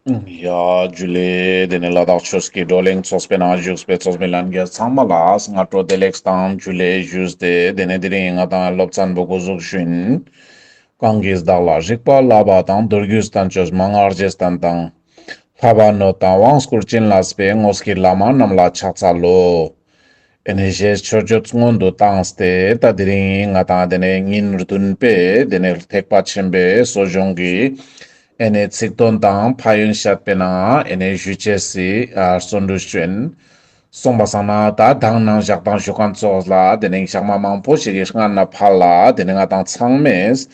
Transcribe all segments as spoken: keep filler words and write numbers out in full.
ཡ་ཇུ་ལེ། དེ་ནས་ལ་དྭགས་ཆོས་ཀྱི་བགྲོ་གླེང་ཚོགས་པའི་ནང་བཞུགས་པའི་ཚོགས་མི་ལྷན་རྒྱས་ཚང་མ་ལ་སྔ་དྲོ་བདེ་ལེགས་དང་ཇུ་ལེ་ཞུས་ཏེ། དེ་ནས་དེ་རིང་ང་དང་སློབ་ཚན་པོ་འགོ་འཛུགས་ཞུ་ཡིན། གང་གིས་བདག་ལ་རིག་པ་བསླབ་པ་དང་། མདོ་རྒྱུད་བསྟན་བཅོས་མན་ངག་རྗེས་བསྟན་དང་། ལྷ་བ་ནོད་དང་དབང་བསྐུར་བྱིན་བརླབས་པའི། དངོས་ཀྱི་བླ་མ་རྣམས་ལ་ཕྱག་འཚལ་ལོ། ཨེ་ནེ་ཞེས་མཆོད་བརྗོད་སྔོན་དུ་བཏང་སྟེ། ད་དེ་རིང་ང་དང་དེ་ནས་ཉིན་བདུན་པའི་དེ་ནས་ཐེག་པ་ཆེན་པོའི་གསོ་སྦྱོང་གི་ཨེ་ནེ་ཚིག་དོན་དང་ཕན་ཡོན་བཤད་པའི་ནང་ཨེ་ནེ་ཞུ་ཅེས་སི་ཨ་བརྩོན་འགྲུས་ཅོ་ཡིན། སོང་པ་སང་ན་ད་དང་ནང་ཞག་དང་ཞུ་མཁན་ཚོགས་ལ་དེ་ནས་ཞག་མ་མང་པོ་ཞིག་གི་སྔ་ན་ཕར་ལ་དེ་ནས་ང་དང་ཚང་མས་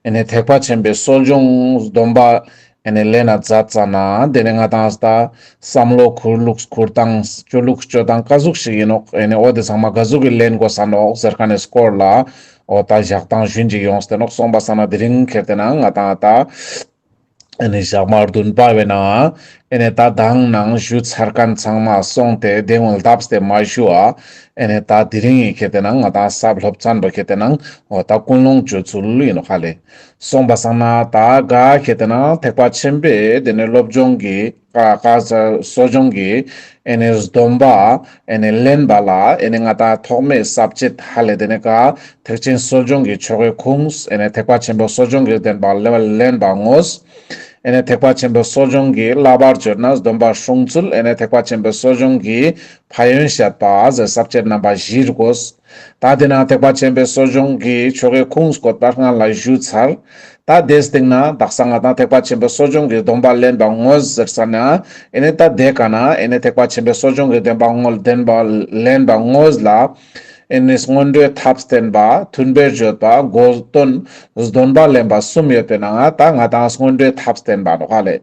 ཨེ་ནེ་ཐེག་པ་ཆེན་པོའི་གསོ་སྦྱོང་སྡོམ་པ་ཨེ་ནེ་ལེན་ན་མཛད་ཙ་ན་དེ་ནས་ང་དང་ད་བསམ་བློ་འཁོར་ལུགས་འཁོར་སྟངས་སྤྱོད་ལུགས་སྤྱོད་སྟངས་ག་ཟུག་ཞིག་ཡིན་ནོག་ཨེ་ནེ་འོ་དེ་ཚང་མ་ག་ཟུག་གི་ལེན་དགོས་ས་ནོག་ཟེར་མཁན་ནི་སྐོར་ལ་འོ་ད་ཞག་དང་ཞུན་ཅིག་ཡོངས་ཏེ་ནོག་སོང་པ་སང་ན་དེ་རིང་ཁེར་ཏེ་ན་ང་དང་ད་ཨེ་ནེ་ཞག་མ་བདུན་པ་བས་ན་ཨེ་ནེ་ད་དང་ནང་ཞུ་ཚར་མཁན་ཚང་མ་སོང་སྟེ་དེ་སྔོན་ལ་བརྡབས་ཏེ་མ་ཞུ་བ་ཨེ་ནེ་ད་དེ་རིང་ངི་ཁེར་ཏེ་ན་ང་དང་ས་སློབ་ཚན་པོ་ཁེར་ཏེ་ན་འོ་ད་ཀུན་སློང་སྤྱོད་ཚུལ་ཡིན་ནོག་ཧ་ལེ། སོང་པ་སང་ན་ད་ག་ཁེར་ཏེ་ན་ཐེག་པ་ཆེན་པོའི་དེ་ནས་སློབ་སྦྱོང་གི་ཀ་ཀ་གསོ་སྦྱོང་གི་ཨེ་ནེ་སྡོམ་པ་ཨེ་ནེ་ལེན་པ་ལ་ཨེ་ནེ་ང་དང་ཐོག་མའི་ས་བཅད་ཧ་ལེ་དེ་ནས་ག་ཐེག་ཆེན་གསོ་སྦྱོང་གི་ཆོ་གའི་ཁུངས་ཨེ་ནེ་ཐེག་པ་ཆེན་པོའི་གསོ་སྦྱོང་གི་བདེན་པ་ལེན་པ་དངོས། ཨེ་ནེ་ཐེག་པ་ཆེན་པོའི་གསོ་སྦྱོང་གི་བསླབ་པར་བརྗོད་ན་སྡོམ་པ་སྲུང་ཚུལ། ཨེ་ནེ་ཐེག་པ་ཆེན་པོའི་གསོ་སྦྱོང་གི་ཕན་ཡོན་བཤད་པ་ཟེར་ས་བཅད་རྣམ་པ་བཞི་དགོས། ད་དེ་ན་ཐེག་པ་ཆེན་པོའི་གསོ་སྦྱོང་གི་ཆོ་གའི་ཁུངས་བཀོད་པ་སྔ་ལ་ཞུ་ཚར། ད་དེའི་སྟེང་ན་དག་ས་ང་དང་ཐེག་པ་ཆེན་པོའི་གསོ་སྦྱོང་གི་སྡོམ་པ་ལེན་པ་དངོས་ཟེར་ས་ན་ཨེ་ནེ་ད་དེ་ག་ན་ཨེ་ནེ་ཐེག་པ་ཆེན་པོའི་གསོ་སྦྱོང་གི་བདེན་པ་དངོས་བདེན་པ་ལེན་པ་དངོས་ལ་ཨེ་ནེ་སྔོན་འགྲོའི་ཐབས་བསྟན་པ། མཐུན་དཔེ་བརྗོད་པ། དགོས་དོན། སྡོམ་པ་ལེན་པ་གསུམ་ཡོད་པའི་ནང་ད་ང་དང་སྔོན་འགྲོའི་ཐབས་བསྟན་པ་ནོག་ཧ་ལེ།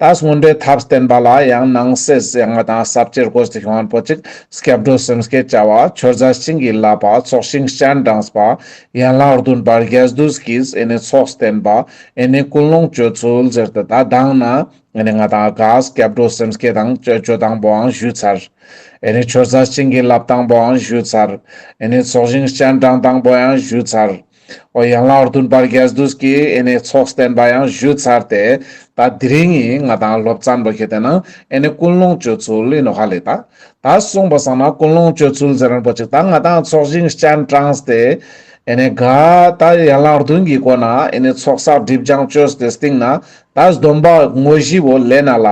ད་སྔོན་འགྲོའི་ཐབས་བསྟན་པ་ལ་ཡང་ནང་གསེས་ཡང་ང་དང་ས་བཅད་དགོས་ཏེ་ཁྱོང་པོ་ཅིག་སྐྱབས་འགྲོ་སེམས་བསྐྱེད་བྱ་བ། མཆོད་རྫས་བྱིན་གྱིས་བརླབས་པ། ཚོགས་ཞིང་སྤྱན་དྲངས་པ། ཡན་ལག་བདུན་པ་རྒྱས་བསྡུས་ཀྱིས་ཨེ་ནེ་ཚོགས་བསྟེན་པ། ཨེ་ནེ་ཀུན་སློང་སྤྱོད་ཚུལ་ཟེར་ཏེ་ད་དང་ན་ཨེ་ནེ་ང་དང་ག་སྐྱབས་འགྲོ་སེམས་བསྐྱེད་དང་སྤྱོད་སྤྱོད་དང་པོའང་ཞུ་ཚར། ཨེ་ནེ་མཆོད་རྫས་བྱིན་གྱིས་བརླབས་དང་པོའང་ཞུ་ཚར། ཨེ་ནེ་ཚོགས་ཞིང་སྤྱན་དྲངས་དང་པོ་ཡང་ཞུ་ཚར། འོ་ཡན་ལག་བདུན་པ་རྒྱས་བསྡུས་ཀྱི་ཨེ་ནེ་ཚོགས་བསྟེན་པ་ཡང་ཞུ་ཚར་ཏེ། ད་དེ་རིང་ངི་ང་དང་སློབ་ཚན་པོ་ཁེར་ཏེ་ན་ཨེ་ནེ་ཀུན་སློང་སྤྱོད་ཚུལ་ཡིན་ནོག་ཧ་ལེ། ད་ད་སོང་པ་སང་ན་ཀུན་སློང་སྤྱོད་ཚུལ་ཟེར་རན་པོ་ཅིག་ད་ང་དང་ཚོགས་ཞིང་སྤྱན་དྲངས་ཏེ་ཨེ་ནེ་ག་ད་ཡན་ལག་བདུན་གྱི་སྒོ་ན་ཨེ་ནེ་ཚོགས་བསགས་སྒྲིབ་སྦྱང་བཅོས་ཏེ་སྟིང་ན་ད་སྡོམ་པ་དངོས་གཞི་བོ་ལེན་ན་ལ།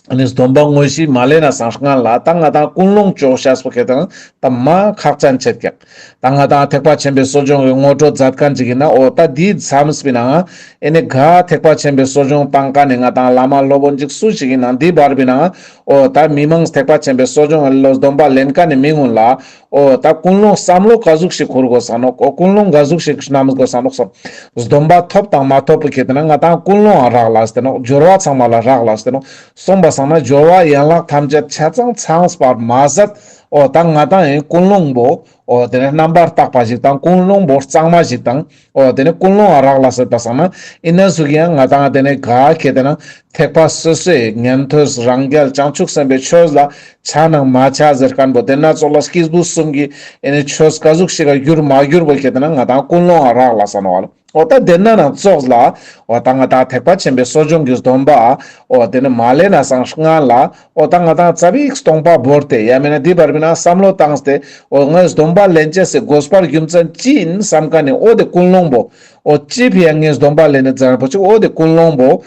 ཨ་ནི་སྡོམ་པ་དངོས་གཞི་མ་ལེན་ན་སང་སྔན་ལ་ད་ང་དང་ཀུན་སློང་ཅོ་ཤེས་པོ་ཁེ་ཏེ་ན་ད་མ་ཁག་ཅན་ཆེད་ཀྱག། ད་ང་དང་ཐེག་པ་ཆེན་པོའི་གསོ་སྦྱོང་གི་ངོ་སྤྲོད་མཛད་མཁན་ཅིག་ཡིན་ན་འོ་ད་འདི་མཚམས་པའི་ནང་ཨེ་ནི་ག་ཐེག་པ་ཆེན་པོའི་གསོ་སྦྱོང་བཏང་མཁན་ནི་ང་དང་བླ་མ་སློབ་དཔོན་ཅིག་སུ་ཞིག་ཡིན་ན་འདི་བར་པའི་ནང་འོ་ད་མི་མང་ཐེག་པ་ཆེན་པོའི་གསོ་སྦྱོང་ལ་སྡོམ་པ་ལེན་མཁན་ནི་མི་ངུན་ལ་འོ་ད་ཀུན་སློང་བསམ་བློ་ག་ཟུག་ཞིག་འཁོར་དགོས་ས་ནོག། འོ་ཀུན་སློང་ག་ཟུག་ཞིག་བསྣམས་དགོས་ས་ནོག་སོ། སྡོམ་པ་ཐོབ་དང་མ་ཐོབ་པོ་ཁེ་ཏེ་ན་ང་དང་ཀུན་སློང་ང་རག་ལས་ཏེ་ནོག། སྦྱོར་བ་ཚང་མ་ལ་རག་ལས་ཏེ་ནོག། སོང་པ་སང་ན་སྦྱོར་བ་ཡན་ལག་ཐམས་ཅད་ཆ་ཚང་ཚང་བར་མ་ཟད། འོ་ད་ང་དང་ཡིན་ཀུན་སློང་པོ། འོ་དེ་ནས་རྣམ་པར་དག་པ་ཞིག་དང་ཀུན་སློང་པོ་གཙང་མ་ཞིག་དང་། འོ་དེ་ནས་ཀུན་སློང་ང་རག་ལས་ཏེ་པ་སང་ན་ཡིན་ན་ཟུག་ཡང་ང་དང་དེ་ནས་ག་ཁེ་ཏེ་ན་ཐེག་པ་སོ་སོའི་ཉན་ཐོས་རང་རྒྱལ་བྱང་ཆུབ་སེམས་དཔའི་ཆོས་ལ་ཆ་ནང་མ་ཆ་ཟེར་མཁན་པོ་དེ་ན་ཙོགས་ལ་སྐྱེས་བུ་གསུམ་གྱི་ཨེ་ནི་ཆོས་ག་ཟུག་ཞིག་ག་གྱུར་མ་གྱུར་པོ་ཁེ་ཏེ་ན་ང་དང་ཀུན་སློང་ང་རག་ལས་ས་ནོག་ལ། འོ་ད་དེ་ན་ནང་ཙོགས་ལ་འོ་ད་ང་དང་ཐེག་པ་ཆེན་པོའི་གསོ་སྦྱོང་གི་སྡོམ་པ་འོ་དེ་ནི་མ་ལེན་ན་སང་སྔན་ལ་འོ་ད་ང་དང་ཙ་པིག་སྟོང་པ་བོར་ཏེ་ཡ་མེད་ན་འདི་བར་མི་ན་བསམ་བློ་བཏང་སྟེ་འོ་ངས་སྡོམ་པ་ལེན་ཅེས་སི་དགོས་པར་རྒྱུ་མཚན་ཅི་ཡིན་བསམ་མཁན་ནི་འོ་དེ་ཀུན་སློང་པོ་འོ་ཅི་ཕི་ཡ་ངས་སྡོམ་པ་ལེན་ནི་ཙམ་པོ་ཅིག་འོ་དེ་ཀུན་སློང་པོ།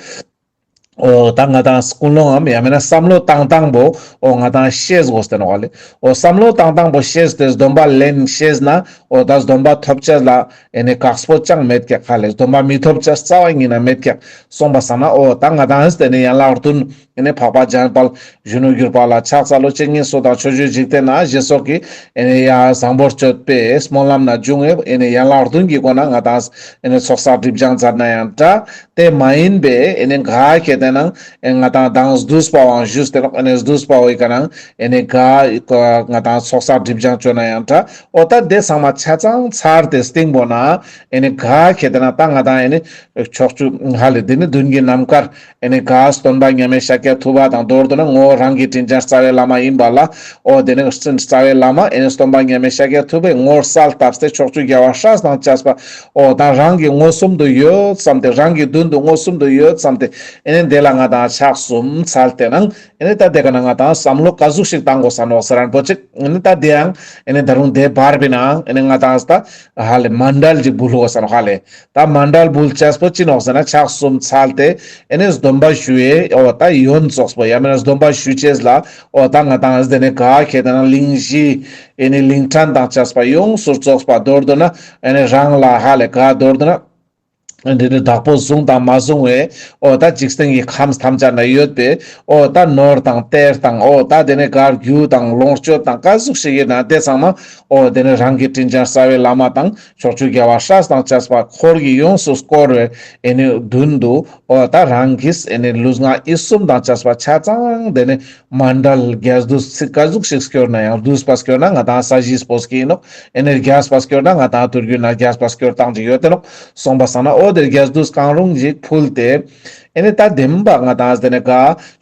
འོ་ད་ང་དང་ཀུན་སློང་ངམ་ཡང་མེད་ན་བསམ་བློ་བཏང་སྟངས་པོ་འོ་ང་དང་ཤེས་དགོས་ཏེ་ནོག་ལེ། འོ་བསམ་བློ་བཏང་སྟངས་པོ་ཤེས་ཏེ་སྡོམ་པ་ལེན་ཤེས་ན་འོ་ད་སྡོམ་པ་ཐོབ་ཅེས་ལ་ཨེ་ནི་དཀགས་པོ་ཅང་མེད་ཀྱག་ཧ་ལེ། སྡོམ་པ་མི་ཐོབ་ཅེས་རྩ་བ་ཉིད་ན་མེད་ཀྱག། སོང་པ་སང་ན་འོ་ད་ང་དང་ཨེ་ནི་ཡན་ལག་བདུན་ཨེ་ནི་འཕགས་པ་འཇམ་དཔལ་གཞོན་ནུར་གྱུར་པ་ལ་ཕྱག་འཚལ་ལོ། སྤྱན་གཉིས་སོ་དང་ཕྱོགས་བཅུའི་འཇིག་རྟེན་ན་ཞེས་སོགས་ཀྱི་ཨེ་ནི་ཡ་བཟང་པོར་སྤྱོད་པའི་སྨོན་ལམ་ན་འབྱུང་ངེ་ཨེ་ནི་ཡན་ལག་བདུན་གྱི་སྒོ་ན་ང་དང་ཨེ་ནི་ཚོགས་བསགས་སྒྲིབ་སྦྱང་མཛད་ན་ཡང་འདྲ། དེ་མ་ཡིན་པའི་ཨེ་ནི་ག་ཁེ་ཏེ་ན་ཨེ་ང་དང་དང་བསྡུས་པའང་ཞུས་ཏེ་ནོག། ཨེ་ནི་བསྡུས་པ་འོ་ཡི་ག་ནང་ཨེ་ནི་ག་ང་དང་ཚོགས་བསགས་སྒྲིབ་སྦྱང་བཅོ་ན་ཡང་འདྲ། འོ་ད་དེ་ཚང་མ་ཆ་ཚང་ཚར་ཏེ་སྟིང་པོ་ན་ཨེ་ནི་ག་ཁེ་ཏེ་ན་ད་ང་དང་ཨེ་ནི་ཕྱོགས་བཅུ་ཧ་ལེ་དེ་ནི་བདུན་གྱི་རྣམ་དཀར་ཨེ་ནི་ག་སྟོན་པ་མཉམ་མེད་ཤཱཀྱ་ཐུབ་པ་དང་མདོར་བསྡུ་ན་ངོ་བོ་རང་གི་དྲིན་ཅན་རྩ་བའི་བླ་མ་ཡིན་པ་ལ་འོ་དེ་ནི་རྩ་བའི་བླ་མ་ཨེ་ནི་སྟོན་པ་མཉམ་མེད་ཤཱཀྱ་ཐུབ་པའི་ངོར་གསལ་བཏབ་སྟེ་ཕྱོགས་བཅུའི་རྒྱལ་བ་སྲས་དང་བཅས་པ་འོ་ད་རང་གི་མངོན་སུམ་དུ་ཡོད་བསམ་སྟེ་རང་གི་མདུན་དུ་མངོན་སུམ་དུ་ཡོད་བསམ་སྟེ་ཨེ་ནི་ དེ་ལ་ང་དང་ཕྱག་གསུམ་འཚལ་ཏེ་ནང་ཨེ་ནི་ད་དེ་ཀ་ན་ང་དང་བསམ་བློ་ག་ཟུག་ཞིག་བཏང་དགོས་ས་ནོག་ཟེར་རན་པོ་ཅིག་ཨེ་ནི་ད་དེ་ཡང་ཨེ་ནི་ད་རུང་དེ་བར་བི་ནང་ཨེ་ནི་ང་དང་ད་ཧ་ལེ་མཎྜལ་ཅིག་འབུལ་དགོས་ས་ནོག་ཧ་ལེ། ད་མཎྜལ་འབུལ་ཅེས་པོ་ཅི་ནོག་ཟེར་ན་ཕྱག་གསུམ་འཚལ་ཏེ་ཨེ་ནི་སྡོམ་པ་ཞུ་ཡེ་འོ་ད་ཡོན་ཙོགས་པོ་ཡང་མེན་ན་སྡོམ་པ་ཞུ་ཅེས་ལ་འོ་ད་ང་དང་དེ་ནི་ག་ཁེ་དེ་ན་གླིང་བཞི་ཨེ་ནི་གླིང་ཕྲན་དང་བཅས་པ་ཡོངས་སུ་རྫོགས་པ་མདོར་བསྡུ་ན་ཨེ་ནི་རང་ལ་ཧ་ལེ་ག་མདོར་བསྡུ་ན། འདི་ནི་བདག་པོས་བཟུང་དང་མ་བཟུང་བའི་འོ་ད་འཇིག་རྟེན་གྱི་ཁམས་ཐམས་ཅད་ན་ཡོད་པའི་འོ་ད་ནོར་དང་གཏེར་དང་འོ་ད་དེ་ནི་གར་རྒྱུ་དང་ལོངས་སྤྱོད་དང་ག་ཟུག་ཞིག་ཡོད་ན་དེ་ཚང་མ་འོ་དེ་ནི་རང་གི་དྲིན་ཅན་རྩ་བའི་བླ་མ་དང་ཕྱོགས་བཅུའི་རྒྱལ་བ་སྲས་དང་བཅས་པ་འཁོར་གྱིས་ཡོངས་སུ་བསྐོར་བའི་ཨེ་ནི་མདུན་དུ་འོ་ད་རང་གིས་ཨེ་ནི་ལུས་ངག་ཡིད་གསུམ་དང་བཅས་པ་ཆ་ཚང་དེ་ནི་མཎྜལ་རྒྱས་བསྡུས་ཚིག་ག་ཟུག་ཞིག་སྐྱོར་ན་ཡང་བསྡུས་པ་སྐྱོར་ན་ང་དང་ས་གཞིའི་སྤོས་ཀྱི་ཡིན་ནོག་ཨེ་ནི་རྒྱས་པ་སྐྱོར་ན་ང་དང་དུས་རྒྱུན་ན་རྒྱས་པ་སྐྱོར་སྟངས་ཅིག་ཡོད་དེ་ནོག་སོང་པ་སང་ན་འོ་དེ་རྒྱས་བསྡུས་གང་རུང་ཞིག་ཕུལ་ཏེ། ཨེ་ནི་ད་བདེན་པ་ང་དང་དེ་ནི་ག་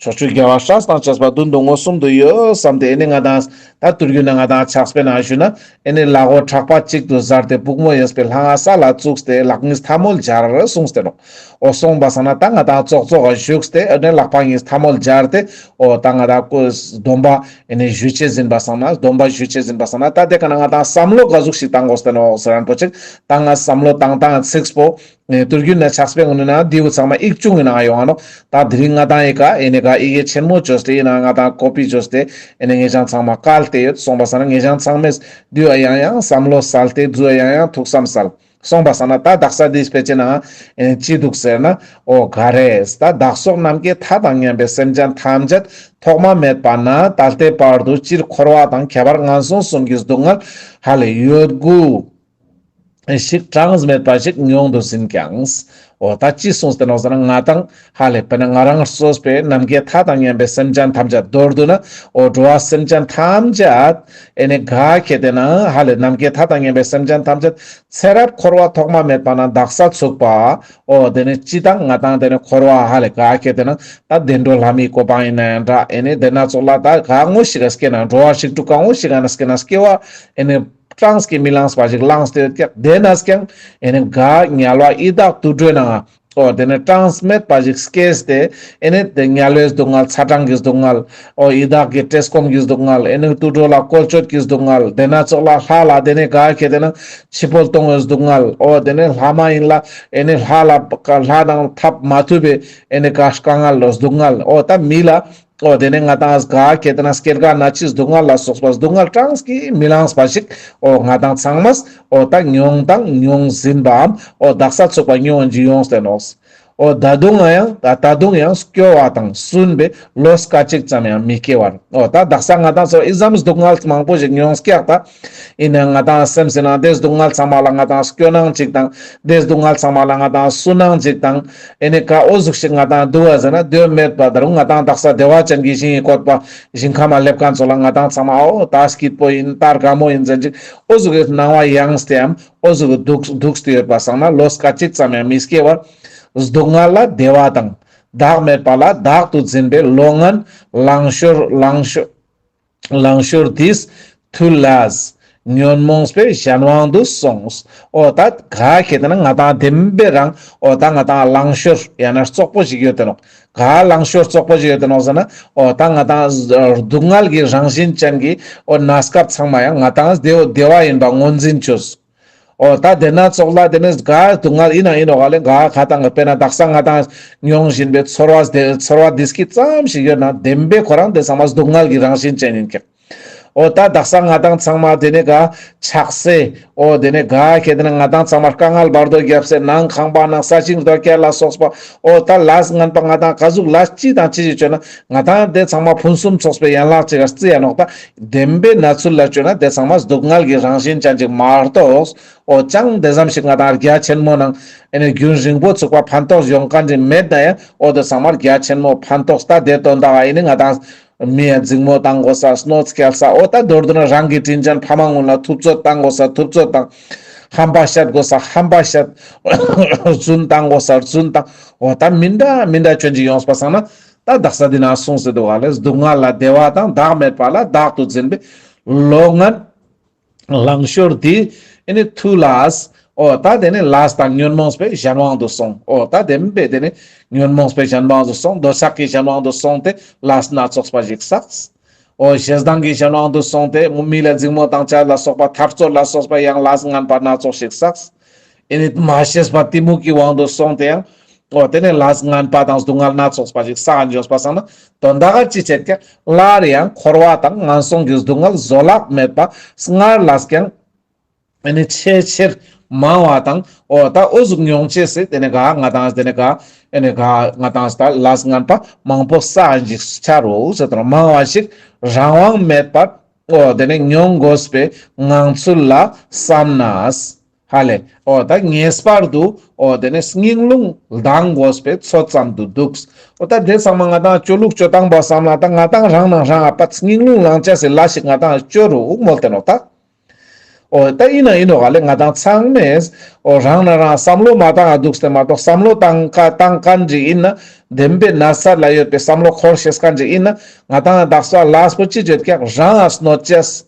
ཕྱོགས་བཅུའི་རྒྱལ་བ་སྲས་དང་བཅས་པ་མདུན་དུ་མངོན་སུམ་དུ་ཡོད་བསམ་སྟེ་ཨེ་ནི་ང་དང་ད་དུས་རྒྱུན་ན་ང་དང་ཕྱག་དཔེ་ནང་ཞུས་ན་ཨེ་ནི་ལག་མགོ་ཕྲག་པ་གཅིག་ཏུ་གཟར་ཏེ་བུག་མོ་གཡས་པའི་ལྷ་ང་ས་ལ་བཙུགས་ཏེ་ལག་གཉིས་ཐལ་མོ་སྦྱར་གསུངས་ཏེ་ནོག་འོ་སོང་པ་སང་ན་ད་ང་དང་ཙོག་ཙོག་ག་བཞུགས་ཏེ་ཨེ་ནི་ལག་པ་གཉིས་ཐལ་མོ་སྦྱར་ཏེ་འོ་ད་ང་དང་སྡོམ་པ་ཨེ་ནི་ཞུ་ཅེས་ཡིན་པ་སང་ན་སྡོམ་པ་ཞུ་ཅེས་ཡིན་པ་སང་ན་ད་དེ་ཀ་ན་ང་དང་བསམ་བློ་ག་ཟུག་ཞིག་བཏང་དགོས་ཏེ་ནོག་ཟེར་རན་པོ་ཅིག་ད་ང་བསམ་བློ་བཏང་སྟངས་ཚིག་པོ་ཨེ་དུས་རྒྱུན་ན་ཕྱག་དཔེ་ངོ་ནི་ན་འདིའུ་ཚང་མ་ཡིག་ཆུང་ངི་ནང་ཡོང་ང་ནོག་ད་དེ་རིང་ང་དང་ཡི་ག་ཨེ་ནི་ག་ཡི་གེ་ཆེན་མོ་བཅོས་ཏེ་ཡིན་ན་ང་དང་ཀོ་པི་བཅོས་ཏེ་ཨེ་ནི་ངེ་ཅང་ཚང་མ་བཀལ་ཏེ་ཡོད། སོང་པ་སང་ན་ངེ་ཅང་ཚང་མས་དུས་ཡང་ཡང་བསམ་བློ་སལ་ཏེ་རྫུ་ཡང་ཡང་ཐུགས་བསམ་སལ། སོང་པ་སང་ན་ད་དག་ས་འདིའི་དཔེ་ཆའི་ནང་ཨེ་ནི་ཅི་འདུག་ཟེར་ན་འོ་ག་རེ་ད་བདག་སོགས་ནམ་མཁའི་མཐའ་དང་མཉམ་པའི་སེམས་ཅན་ཐམས་ཅད་ཐོག་མ་མེད་པ་ནས་ད་ལྟའི་བར་དུ་སྤྱིར་འཁོར་བ་དང་ཁྱད་པར་ངན་སོང་གསུམ་གྱི་སྡུག་བསྔལ་ཧ་ལས་ཡོད་དགུ་ཞིག་གྲངས་མེད་པ་ཞིག་མྱོང་དུ་ཟིན་ཀྱང་། འོ་ད་ཅི་གསུངས་ཏེ་ནོག་ཟེར་ན་ང་དང་ཧ་ལས་དཔེར་ན་ང་རང་གཙོས་པའི་ནམ་མཁའི་མཐའ་དང་མཉམ་པའི་སེམས་ཅན་ཐམས་ཅད་མདོར་བསྡུ་ན་འོ་འགྲོ་བ་སེམས་ཅན་ཐམས་ཅད་ཨེ་ནི་ག་ཁེ་དེ་ན་ཧ་ལས་ནམ་མཁའི་མཐའ་དང་མཉམ་པའི་སེམས་ཅན་ཐམས་ཅད་ཚེ་རབས་འཁོར་བ་ཐོག་མ་མེད་པ་ནས་འདག་ས་ཚུག་པ། འོ་དེ་ནི་སྤྱིར་བཏང་ང་དང་དེ་ནི་འཁོར་བ་ཧ་ལས་ག་ཁེ་དེ་ན་ད་བདེ་འགྲོ་ལྷ་མིའི་གོ་འཕང་ཡིན་ན་ཡང་འདྲ་ཨེ་ནི་དེ་ན་ཙོགས་ལ་ད་ག་ངོ་ཞིག་ག་སྐྱེ་ན་འགྲོ་བ་རིགས་དྲུག་ག་ངོ་ཞིག་ག་ན་སྐྱེ་ན་སྐྱེ་བ་ཨེ་ནི་གྲངས་ཀྱིས་མི་ལངས་པ་ཞིག་ལངས་ཏེ་ཡོད་ཀྱག་དེ་ན་ཀྱང་ཨེ་ནི་ག་དམྱལ་བ་ཡི་དྭགས་དུད་འགྲོའི་ནང་འོ་དེ་ནི་གྲངས་མེད་པ་ཞིག་སྐྱེས་ཏེ་ཨེ་ནི་དེ་དམྱལ་བའི་སྡུག་བསྔལ་ཚ་གྲང་གི་སྡུག་བསྔལ་འོ་ཡི་དྭགས་ཀྱི་བཀྲེས་སྐོམ་གྱི་སྡུག་བསྔལ་ཨེ་ནི་དུད་འགྲོ་ལ་བཀོལ་སྤྱོད་ཀྱི་སྡུག་བསྔལ་དེ་ན་ཙོགས་ལ་ལྷ་ལ་དེ་ནི་ག་ཁེ་དེ་ན་འཆི་འཕོ་གཏོང་བའི་སྡུག་བསྔལ་འོ་དེ་ནི་ལྷ་མ་ཡིན་ལ་ཨེ་ནི་ལྷ་ལ་ལྷ་དང་འཐབ་མ་ཐུབ་པའི་ཨེ་ནི་ག་དཀའ་ངལ་ལོ་སྡུག་བསྔལ་འོ་ད་མི་ལ་འོ་དེ་ནས་ང་དང་ག་ཁེ་དེ་ན་སྐྱེ་རྒ་ན་འཆིའི་སྡུག་བསྔལ་ལ་སོགས་པ་སྡུག་བསྔལ་གྲངས་ཀྱིས་མི་ལངས་པ་ཞིག་འོ་ང་དང་ཚང་མས་འོ་ད་མྱོང་དང་མྱོང་བཞིན་པའམ་འོ་འདག་ས་ཚུག་པ་མྱོང་བཞིན་ཡོངས་ཏེ་ནོག་འོ་ད་དུང་ཡང་ད་ད་དུང་ཡང་སྐྱོ་བ་དང་སུན་པའི་བློ་སྐད་ཅིག་ཙམ་ཡང་མི་སྐྱེ་བར། འོ་ད་འདག་ས་ང་དང་ཚོ་ཨི་ཙམ་སྡུག་བསྔལ་མང་པོ་ཞིག་མྱོང་སྐྱག་ད། ཡིན་ནའང་ང་དང་སེམས་སི་ནང་དེ་སྡུག་བསྔལ་ཚང་མ་ལ་ང་དང་སྐྱོ་སྣང་ཅིག་དང་དེ་སྡུག་བསྔལ་ཚང་མ་ལ་ང་དང་སུན་སྣང་ཅིག་དང་ཨེ་ནི་ཀ་འོ་ཟུག་ཞིག་ང་དང་འདུག་བ་ཟེར་ན་དེ་མེད་པ་ད་རུང་ང་དང་འདག་ས་བདེ་བ་ཅན་གྱི་ཞིང་ངི་བཀོད་པ་ཞིང་ཁམས་ལ་སླེབས་མཁན་ཚོ་ལ་ང་དང་ཚང་མ་འོ་ད་སྐྱིད་པོ་ཡིན་ད་དགའ་མོ་ཡིན་ཟེར་ཅིག་འོ་ཟུག་གི་སྣང་བ་ཡངས་ཏེའམ་འོ་ཟུག་གི་འདུག་འདུག་སྟེ་ཡོད་པ་སང་ན་བློ་སྐད་ཅིག་ཙམ་ཡང་མི་སྐྱེ་བར། སྡུག་བསྔལ་ལ་བདེ་བ་དང་བདག་མེད་པ་ལ་བདག་ཏུ་འཛིན་པའི་བློ་ངན་ལང་ཤོར་ལང་ཤོར། ལང་ཤོར་དེས་ཐུལ་ལས། ཉོན་མོངས་པའི་གཞན་དབང་དུ་སོང་། འོ་ད་ག་ཁེ་དེ་ན་ང་དང་བདེན་པའི་རང་འོ་ད་ང་དང་ལང་ཤོར་ཡང་ན་རྩོག་པོ་ཞིག་ཡོད་དེ་ནོག་ག་ལང་ཤོར་རྩོག་པོ་ཞིག་ཡོད་དེ་ནོག་ཟེར་ན་འོ་ད་ང་དང་སྡུག་བསྔལ་གྱི་རང་བཞིན་ཅན་གྱི་འོ་གནས་སྐབས་ཚང་མ་ཡང་ང་དང་བདེ་བོ་བདེ་བ་ཡིན་པ་ངོས་འཛིན་བཅོས། འོ་ད་དེ་ན་ཙོགས་ལ་དེ་ནས་ག་སྡུག་བསྔལ་ཡིན་ན་ཡིན་ནོག་ག་ལེ་ག་ཁ་དང་ག་དཔེར་ན་དག་ས་ང་དང་མྱོང་བཞིན་པའི་ཚོར་བ་དེ་ཚོར་བ་དེ་སྐྱིད་ཙམ་ཞིག་ཡོད་ན་བདེན་པའི་ཁོ་རང་དེ་ཚང་མ་སྡུག་བསྔལ་གྱི་རང་བཞིན་ཅན་ཡིན་ཀྱག་འོ་ད་དག་ས་ང་དང་ཚང་མ་དེ་ནས་ག་ཆགས་སེ། འོ་དེ་ནས་ག་ཁེ་དེ་ན་ང་དང་ཚང་མ་དཀའ་ངལ་བར་དོ་རྒྱབ་སེ་ནང་ཁང་པ་ནང་ས་ཞིང་རྡོ་ཁྱེར་ལ་སོགས་པ་འོ་ད་ལས་ངན་པ་ང་དང་ག་ཟུག་ལས་ཅི་དང་ཅི་ཞིག་བཅོས་ན་ང་དང་དེ་ཚང་མ་ཕུན་སུམ་ཚོགས་པའི་ཡན་ལག་ཅིག་ག་རྩི་ཡ་ནོག་ད་བདེན་པའི་གནས་ཚུལ་ལ་བཅོས་ན་དེ་ཚང་མ་སྡུག་བསྔལ་གྱི་རང་བཞིན་ཅན་ཅིག་མ་གཏོགས། འོ་ཅང་དེ་ཙམ་ཞིག་ང་དང་རྒྱ་ཆེན་མོ་ནང་ཨེ་ནི་རྒྱུན་རིང་པོ་ཚུགས་པ་ཕན་ཐོགས་ཡོང་མཁན་ཅིག་མེད་ན་ཡང་འོ་དེ་ཚང་མ་རྒྱ་ཆེན་མོ་ཕན་ཐོགས་ད་དེ་དོན་དག་ཨེ་ནི་ང་དང་མི་ཡ་འཛིང་མོ་བཏང་དགོས་ས་གནོད་སྐྱེལ་ས་འོ་ད་མདོར་བསྡུ་ན་རང་གི་དྲིན་ཅན་ཕ་མ་ཀུན་ལ་ཐུབ་ཚོད་བཏང་དགོས་ས་ཐུབ་ཚོད་བཏང་། ཧམ་པ་བཤད་དགོས་ས་ཧམ་པ་བཤད། རྫུན་བཏང་དགོས་ས་རྫུན་བཏང་། འོ་ད་མི་འདྲ་མི་འདྲ་སྐྱོན་ཅིག་ཡོངས་པ་སང་ན་ད་དག་ས་འདི་ན་གསུངས་སེ་འདུག་ག་ལེ། སྡུག་བསྔལ་ལ་བདེ་བ་དང་བདག་མེད་པ་ལ་བདག་ཏུ་འཛིན་པའི་བློ་ངན་ལང་ཤོར་དེས་ཨེ་ནི་ཐུལ་ལས། འོ་ད་དེ་ནི་ལས་དང་ཉོན་མོངས་པའི་གཞན་དབང་དུ་སོང་། འོ་ད་དེ་མི་བས་དེ་ནི་ཉོན་མོངས་པའི་གཞན་དབང་དུ་སོང་། འདོད་ཆགས་ཀྱི་གཞན་དབང་དུ་སོང་སྟེ་ལས་སྣ་ཚོགས་པ་ཞིག་བསགས། འོ་ཞེ་སྡང་གི་གཞན་དབང་དུ་སོང་སྟེ་མི་ལ་འཛིང་མོ་དང་བྱ་ལ་སོགས་པ་འཐབ་རྩོད་ལ་སོགས་པ་ཡང་ལས་ངན་པ་སྣ་ཚོགས་ཤིག་བསགས། ཨེ་ནི་མ་ཤེས་པ་གཏི་མུག་གི་དབང་དུ་སོང་སྟེ་ཡང་འོ་དེ་ནི་ལས་ངན་པ་དང་སྡུག་བསྔལ་སྣ་ཚོགས་པ་ཞིག་བསགས་འཇོག་པ་སང་ན་དོན་དག་ག་ཅི་བྱེད་ཀྱང་སླར་ཡང་འཁོར་བ་དང་ངན་སོང་གི་སྡུག་བསྔལ་བཟོད་གླགས་མེད་པ་སྔར་ལས་ཀྱང་ཨེ་ནི་ཆེས་ཆེར་མང་བ་དང་འོ་ད་འོ་ཟུག་མྱོང་ཅེས་སི་དེ་ནི་ག་ང་དང་དེ་ནི་ག་ཨེ་ནི་ག་ང་དང་ད་ལས་ངན་པ་མང་པོ་བསགས་ཞིག་ཆ་རུག་ཟེར་དང་མང་བ་ཞིག་རང་དབང་མེད་པར་འོ་དེ་ནི་མྱོང་དགོས་པའི་ངང་ཚུལ་ལ་བསམ་ནས། ཧ་ལེ། འོ་ད་ངེས་པར་དུ་འོ་དེ་ནི་སྙིང་རླུང་ལྡང་དགོས་པའི་ཚོད་ཙམ་དུ་འདུག། འོ་ད་དེ་ཚང་མ་ང་དང་སྤྱོད་ལུགས་སྤྱོད་སྟངས་པོ་བསམ་ན་ད་ང་དང་རང་ནང་རང་ཨ་པ་སྙིང་རླུང་ལང་ཅེས་སི་ལས་ཤིག་ང་དང་སྤྱོད་རུག་མོལ་ཏེ་ནོག་ད། འོ་ད་ཡིན་ན་ཡིན་ནོག་ག་ལེ། ང་དང་ཚང་མས་འོ་རང་ནང་རང་བསམ་བློ་མ་བཏང་ང་འདུག་སྟེ་མ་གཏོགས་བསམ་བློ་བཏང་ཁ་བཏང་མཁན་ཅིག་ཡིན་ན་བདེན་པའི་ན་ཚ་ལ་ཡོད་པའི་བསམ་བློ་འཁོར་ཤེས་མཁན་ཅིག་ཡིན་ན་ང་དང་དག་ས་ལས་པོ་ཅི་བྱེད་ཀྱང་རང་ཨ་གནོད་ཅེས།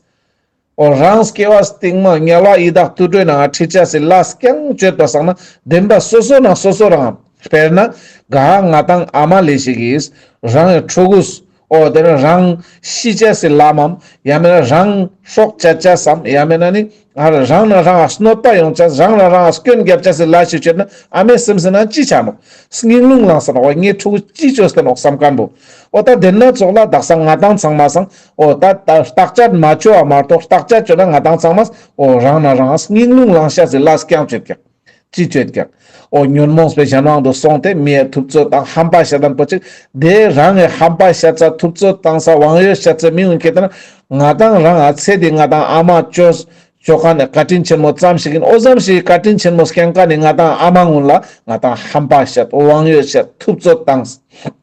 འོ་རང་སྐྱེ་བ་སྟིང་མ་དམྱལ་བ་ཡི་དྭགས་དུད་འགྲོའི་ནང་ཁྲིད་ཅེས་སི་ལས་ཀྱང་སྤྱོད་པ་སང་ན་བདེན་པ་སོ་སོ་ནང་སོ་སོ་རང་། དཔེར་ན་ག་ང་དང་ཨ་མ་ལེ་ཤིག་གིས་རང་གི་ཕྲུ་གུས་འོ་དེ་ནི་རང་ཤི་ཅེས་སི་ལམ་མམ་ཡང་མེད་ན་རང་སྲོག་བཅད་ཅེས་སམ་ཡང་མེད་ན་ནི་རང་ནང་རང་ཨ་གནོད་པ་ཡོང་ཅེས་རང་ནང་རང་ཨ་སྐྱོན་རྒྱབ་ཅེས་སི་ལས་ཤིག་སྤྱོད་ན་ཨ་མའི་སེམས་སི་ནང་ཅི་ཆ་ནོག། སྙིང་རླུང་ལངས་ས་ནོག། འོ་ངའི་ཕྲུ་གུ་ཅི་བཅོས་ཏེ་ནོག་བསམ་མཁན་པོ། འོ་ད་དེ་ན་ཙོགས་ལ་དག་ས་ང་དང་ཚང་མ་སང་འོ་ད་ད་བརྟག་དཔྱད་མ་བཅོ་བ་མ་གཏོགས་བརྟག་དཔྱད་བཅོས་ན་ང་དང་ཚང་མ་འོ་རང་ན་རང་སྙིང་རླུང་ལངས་ཤེས་སི་ལས་ཀྱང་བཅོས་ཀྱང་། ཅི་བཅོས་ཀྱང་། འོ་ཉོན་མོངས་པའི་གཞན་དབང་དུ་སོང་སྟེ་མི་ཡ་ཐུབ་ཚོད་དང་ཧམ་པ་བཤད་མཁན་པོ་ཅིག་དེ་རང་གི་ཧམ་པ་བཤད་ས་ཐུབ་ཚོད་བཏང་ས་དབང་ཡོད་བཤད་ས་མི་ཡོང་ཁྱེད་ན་ང་དང་རང་ཨ་ཚེ་འདི་ང་དང་ཨ་མ་བཅོས་བཅོ་མཁན་ནི་བཀའ་དྲིན་ཆེན་མོ་ཙམ་ཞིག་ཡིན། འོ་ཙམ་ཞིག་བཀའ་དྲིན་ཆེན་མོ་སྐྱེན་མཁན་ནི་ང་དང་ཨ་མ་ངུན་ལ་ང་དང་ཧམ་པ་བཤད་དབང་ཡོད་བཤད་ཐུབ་ཚོད་བཏང་།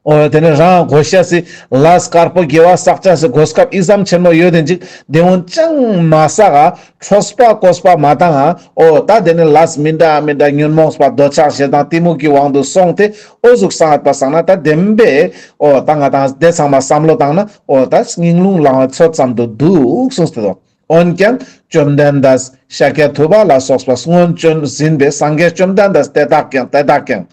འོ་དེ་ནི་རང་དགོས་ཤེས་སི་ལས་དཀར་པོ་དགེ་བ་བསགས་ཅེས་སི་གོ་སྐབས་ཨི་ཙམ་ཆེན་མོ་ཡོད་དེ་ཅིག་དེ་འོན་ཅང་མ་བསགས་ཨ་འཕྲོས་པ་གོས་པ་མ་བཏང་ཨ། འོ་ད་དེ་ནི་ལས་མི་འདྲ་མི་འདྲ་ཉོན་མོངས་པ་འདོད་ཆགས་ཞེ་སྡང་གཏི་མུག་གི་དབང་དུ་སོང་སྟེ་འོ་ཟུག་བསགས་པ་སང་ན་ད་བདེན་པས་འོ་ད་ང་དང་དེ་ཚང་མ་བསམ་བློ་བཏང་ན་འོ་ད་སྙིང་རླུང་ལངས་པའི་ཚོད་ཙམ་དུ་འདུག་གསུངས་ཏེ་དོ། འོན་ཀྱང་བཅོམ་ལྡན་འདས་ཤཱཀྱ་ཐུབ་པ་ལ་སོགས་པ་སྔོན་བྱོན་ཟིན་པའི་སངས་རྒྱས་བཅོམ་ལྡན་འདས་དེ་དག་ཀྱང་དེ་དག་ཀྱང་།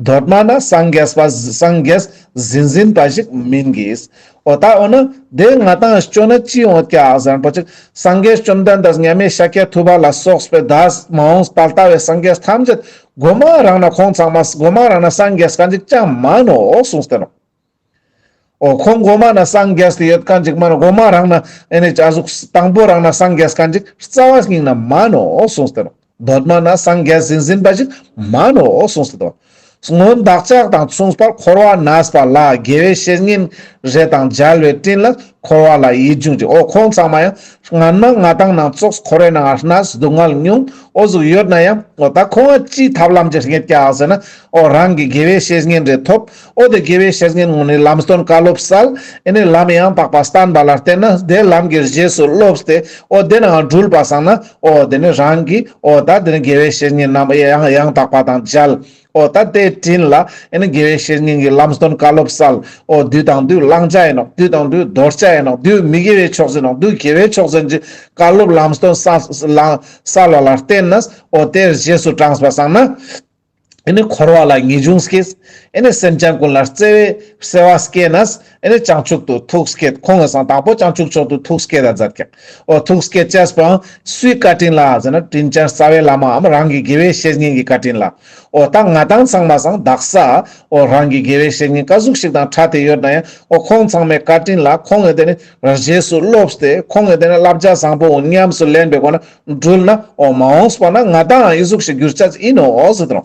གདོད་མ་ན་སངས་རྒྱས་པ་སངས་རྒྱས་ཟིན་ཟིན་པ་ཞིག་མིན་གྱི། འོ་ད་འོ་ན་དེ་ང་དང་བཅོ་ན་ཅི་ཡོང་ཀྱག་ཟེར་ན་པོ་ཅིག་སངས་རྒྱས་བཅོམ་ལྡན་འདས་མཉམ་མེད་ཤཱཀྱ་ཐུབ་པ་ལ་སོགས་པའི་ད་མ་འོངས་ད་ལྟ་བའི་སངས་རྒྱས་ཐམས་ཅད་མགོ་མ་རང་ན་ཁོང་ཚང་མ་མགོ་མ་རང་ན་སངས་རྒྱས་མཁན་ཅིག་ཅང་མ་ནོག་གསུངས་ཏེ་ནོག། འོ་ཁོང་མགོ་མ་ན་སངས་རྒྱས་ཏེ་ཡོད་མཁན་ཅིག་མ་ན་མགོ་མ་རང་ན་ཨེ་ནི་ཅ་ཟུག་དང་པོ་རང་ན་སངས་རྒྱས་མཁན་ཅིག་རྩ་བ་ཉིད་ན་མ་ནོག་གསུངས་ཏེ་ནོག། གདོད་མ་ན་སངས་རྒྱས་ཟིན་ཟིན་པ་ཅིག་མ་ནོག་གསུངས་ཏེ་ནོག། སྔོན་བདག་ཅག་དང་མཚུངས་པར་འཁོར་བ་ནས་པ་ལ་དགེ་བའི་བཤེས་གཉེན་རེ་དང་མཇལ་བའི་སྤྲིན་ལ་འཁོར་བ་ལ་ཡིད་འབྱུང་ཅིག། འོ་ཁོང་ཚང་མ་ཡང་སྔན་མ་ང་དང་ནང་ཙོགས་འཁོར་བའི་ནང་ང་གནས་སྡུག་བསྔལ་མྱོང་འོ་ཟུག་ཡོད་ན་ཡང་འོ་ད་ཁོང་ང་ཅི་ཐབས་ལམ་ཅིག་རྙེད་ཀྱག་ཟེར་ན། འོ་རང་གི་དགེ་བའི་བཤེས་གཉེན་རེ་ཐོབ། འོ་དེ་དགེ་བའི་བཤེས་གཉེན་ངོ་ནས་ལམ་སྟོན་བཀའ་སློབ་སལ། ཨེ་ནི་ལམ་ཡང་དག་པ་བསྟན་པ་ལ་བརྟེན་ན་དེ་ལམ་གྱི་རྗེས་སུ་སློབ་སྟེ་འོ་དེ་ནང་འགྲུལ་པ་སང་ན་འོ་དེ་ནི་རང་གི་འོ་ད་དེ་ནི་དགེ་བའི་བཤེས་གཉེན་རྣམས་ཡང་ཡང་དག་པ་དང་མཇལ། འོ་ད་དེའི་སྤྲིན་ལ་ཨེ་ནི་དགེ་བའི་བཤེས་གཉེན་གྱི་ལམ་སྟོན་བཀའ་སློབ་སལ། འོ་དུས་དང་དུས་བླང་བྱ་ཡིན་ནོག། དུས་དང་དུས་དོར་བྱ་ཡིན་ནོག། དུས་མི་དགེ་བའི་ཕྱོགས་ཟིན་ནོག། དུས་དགེ་བའི་ཕྱོགས་ཟིན་གྱི་བཀའ་སློབ་ལམ་སྟོན་སལ་ལ་སལ་བ་ལ་བརྟེན་ནས་འོ་དེའི་རྗེས་སུ་འབྲངས་པ་སང་ན། ཨེ་ནི་འཁོར་བ་ལ་ངེས་འབྱུང་སྐྱེས། ཨེ་ནི་སེམས་ཅན་ཀུན་ལ་བརྩེ་བའི་བརྩེ་བ་སྐྱེས་ནས་ཨེ་ནི་བྱང་ཆུབ་ཏུ་ཐུགས་བསྐྱེད། ཁོང་གི་སང་དང་པོ་བྱང་ཆུབ་མཆོག་ཏུ་ཐུགས་བསྐྱེད་ད་མཛད་ཀྱག། འོ་ཐུགས་བསྐྱེད་བྱས་པའང་སུའི་བཀའ་དྲིན་ལ་ཟེར་ན་དྲིན་ཅན་རྩ་བའི་བླ་མའམ་རང་གི་དགེ་བའི་བཤེས་གཉེན་གྱི་བཀའ་དྲིན་ལ། འོ་ད་ང་དང་ཚང་མ་སང་དག་ས་འོ་རང་གི་དགེ་བའི་བཤེས་གཉེན་ག་ཟུག་ཞིག་དང་ཕྲད་དེ་ཡོད་ན་ཡང་འོ་ཁོང་ཚང་མའི་བཀའ་དྲིན་ལ་ཁོང་གི་དེ་ནི་རྗེས་སུ་སློབ་སྟེ་ཁོང་གི་དེ་ནི་བསླབ་བྱ་བཟང་པོ་ཉམས་སུ་ལེན་པའི་སྒོ་ན་འགྲུལ་ན་འོ་མ་འོངས་པ་ན་ང་དང་ཨི་ཟུག་ཞིག་འགྱུར་ཆ་ཡིན་ནོག་ཟེར་དང་།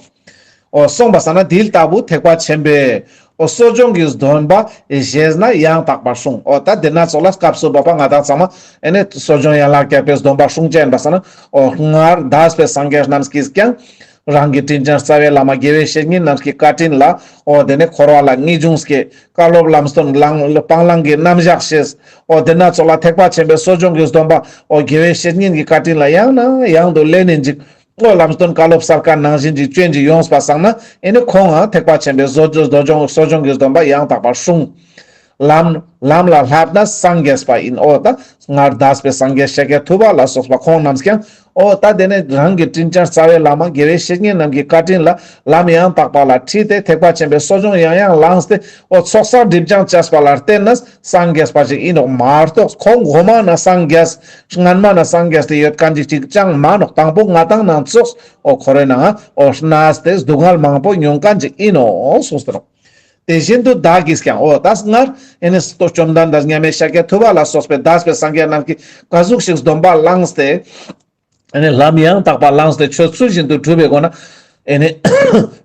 འོ་སོང་པ་སང་ན་དེ་ལྟ་བུ་ཐེག་པ་ཆེན་པོའི་འོ་གསོ་སྦྱོང་གི་སྡོམ་པ་བཞེས་ན་ཡང་དག་པར་སྲུང་། འོ་ད་དེ་ན་ཙོགས་ལ་སྐབས་སུ་བབ་པ་ང་དང་ཚང་མ་ཨེ་ནི་གསོ་སྦྱོང་ཡན་ལག་བརྒྱད་པའི་སྡོམ་པ་སྲུང་བྱ་ཡིན་པ་སང་ན་འོ་སྔར་འདས་པའི་སངས་རྒྱས་རྣམས་ཀྱིས་ཀྱང་རང་གི་དྲིན་ཅན་རྩ་བའི་བླ་མ་དགེ་བའི་བཤེས་གཉེན་རྣམས་ཀྱི་བཀའ་དྲིན་ལ་འོ་དེ་ནི་འཁོར་བ་ལ་ངེས་འབྱུང་སྐྱེས། བཀའ་སློབ་ལམ་སྟོན་བླང་སྤང་བླང་གི་རྣམ་གཞག་ཤེས། འོ་དེ་ན་ཙོགས་ལ་ཐེག་པ་ཆེན་པོའི་གསོ་སྦྱོང་གི་སྡོམ་པ་འོ་དགེ་བའི་བཤེས་གཉེན་གྱི་བཀའ་དྲིན་ལ་ཡང་ན་ཡང་དུ་ལེན་ནིན་ཅིག། འོ་ལམ་སྟོན་བཀའ་སློབ་སལ་མཁན་ནང་བཞིན་གྱི་སྐྱོན་གྱི་ཡོངས་པ་སང་ན་ཨེ་ནི་ཁོང་ང་ཐེག་པ་ཆེན་པོའི་གསོ་སྦྱོང་གསོ་སྦྱོང་གི་སྡོམ་པ་ཡང་དག་པར་སྲུང་། ལམ་ལམ་ལ་བསླབ་ན་སངས་རྒྱས་པ་ཡིན། འོ་ད་སྔར་འདས་པའི་སངས་རྒྱས་ཤཱཀྱ་ཐུབ་པ་ལ་སོགས་པ་ཁོང་རྣམས་ཀྱང་ འོ་ད་དེ་ནས་རང་གི་དྲིན་ཅན་རྩ་བའི་བླ་མ་དགེ་བའི་བཤེས་གཉེན་རྣམས་ཀྱི་བཀའ་དྲིན་ལ་ལམ་ཡང་དག་པ་ལ་ཁྲིད་དེ་ཐེག་པ་ཆེན་པོའི་གསོ་སྦྱོང་ཡང་ཡང་བླངས་ཏེ་འོ་ཚོགས་བསགས་སྒྲིབ་སྦྱང་བཅས་པ་ལ་བརྟེན་ནས་སངས་རྒྱས་པ་ཞིག་ཡིན་ནོག་མ་གཏོགས་ཁོང་གོ་མ་ན་སངས་རྒྱས་སྔན་མ་ན་སངས་རྒྱས་ཏེ་ཡོད་མཁན་ཅིག་ཅིག་ཅང་མ་ནོག་དང་པོ་ང་དང་ནང་ཚོགས་འོ་འཁོར་བའི་ནང་འོ་གནས་ཏེ་སྡུག་བསྔལ་མང་པོ་མྱོང་མཁན་ཅིག་ཡིན་ནོག་གསུངས་ཏེ་ནོག་དེ་བཞིན་དུ་བདག་གིས་ཀྱང་འོ་ད་སྔར་ཨེ་ནི་བཅོམ་ལྡན་འདས་མཉམ་མེད་ཤཱཀྱ་ཐུབ་པ་ལ་སོགས་པའི་འདས་པའི་སངས་རྒྱས་རྣམས་ཀྱིས་ག་ཟུག་ཞིག་སྡོམ་པ་བླངས་ཏེ་ཨེ་ནི་ལམ་ཡང་དག་པ་བླངས་ཏེ་ཆོས་ཚུལ་བཞིན་དུ་སྒྲུབ་པའི་སྒོ་ན་ཨེ་ནི་